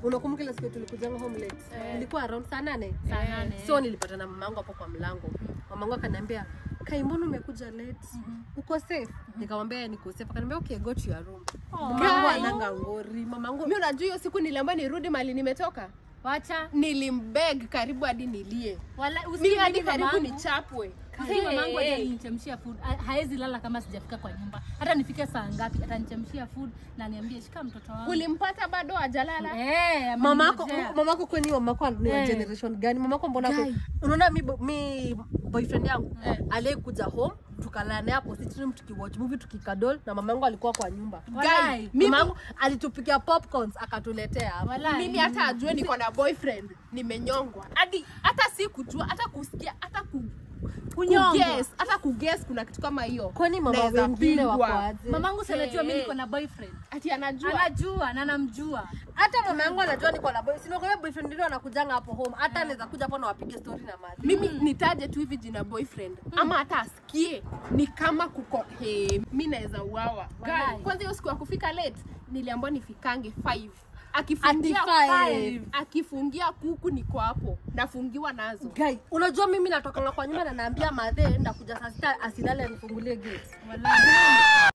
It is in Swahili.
Unakumbuka ile siku tulikujanga home late? Ilikuwa around saa 8. Saa 8. So nilipata na mamangu hapo kwa mlango. Mamangu akaniambia, "Kai, mbona umekuja late? Uko safe?" Nikamwambia niko safe. Akaniambia, "Okay, go to your room." Mamangu ananga ngori. Mamangu Mimi unajua hiyo siku niliambiwa nirudi mali nimetoka. Wacha. Nilimbeg karibu hadi nilie. Wala Mimi usikie hadi mimi karibu mamangu. nichapwe. Usikie mamangu hadi alinichemshia food. Haezi lala kama sijafika kwa nyumba. Hata nifike saa ngapi atanichemshia food na niambie shika mtoto wangu. Ulimpata bado hajalala? Mamako ameningojea. mamako kwani mamako ni wa generation gani? Mamako mbona unaona mi boyfriend yangu aliyekuja home tukalala naye hapo sitting room tukiwatch movie tukikadol na mamangu alikuwa kwa nyumba. Walai. Guy, mamangu alitupikia popcorns akatuletea hapo. Walai. Mimi hata ajue niko na boyfriend nimenyongwa. Hadi hata si kujua, hata kusikia, hata Kunyongwa. kuguess, hata kuguess kuna kitu kama hiyo. Kwani mama Naweza wengine pigwa. wako aje? Mamangu si anajua mimi Hey. niko na boyfriend. Ati anajua. Anajua na anamjua. Hata mama yangu anajua niko na boy. Sina kwa boyfriend ndio anakujanga hapo home. Hata anaweza kuja hapo na wapige story na mali. Mimi nitaje tu hivi jina boyfriend ama hata asikie ni kama kuko hey, mi naweza uawa. Walai. Guy, kwanza hiyo siku ya kufika late niliambiwa nifikange 5. Akifungia Ati 5. Akifungia kuku niko hapo nafungiwa nazo. Guy, unajua mimi natokanga kwa nyumba na naambia madhe ndakuja saa 6 asilale anifungulie gate. Walai.